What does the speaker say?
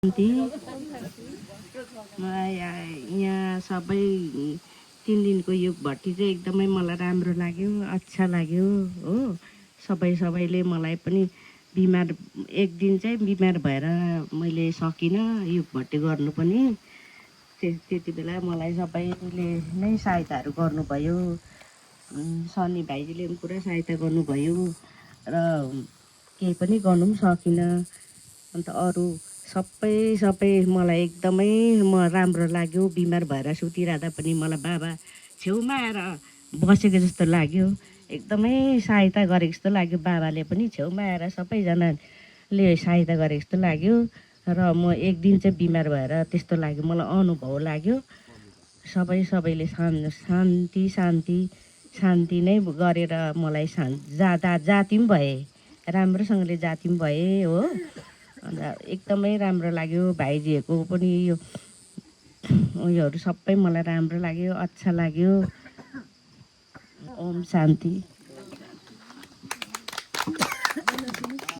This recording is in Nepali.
मलाई यहाँ सबै 3 दिनको यो भट्टी चाहिँ एकदमै मलाई राम्रो लाग्यो, अच्छा लाग्यो हो। सबैले मलाई पनि बिमार एक दिन चाहिँ बिमार भएर मैले सकिनँ यो भट्टी गर्नु पनि। त्यति बेला मलाई सबैले नै सहायताहरू गर्नुभयो। सनी भाइजीले पनि पुरा सहायता गर्नुभयो र केही पनि गर्नु पनि सकिनँ। अन्त अरू सबै मलाई एकदमै राम्रो लाग्यो। बिमार भएर सुतिरहँदा पनि मलाई बाबा छेउमा आएर बसेको जस्तो लाग्यो। एकदमै सहायता गरेको जस्तो लाग्यो। बाबाले पनि छेउमा आएर सबैजनाले सहायता गरेको जस्तो लाग्यो। र म एक दिन चाहिँ बिमार भएर त्यस्तो लाग्यो, मलाई अनुभव लाग्यो। सबैले शान्ति नै गरेर मलाई जाती पनि भए, राम्रोसँगले जाती पनि भए हो। अन्त एकदमै राम्रो लाग्यो। भाइजीहरूको पनि उयोहरू सबै मलाई राम्रो लाग्यो, अच्छा लाग्यो। ओम शान्ति।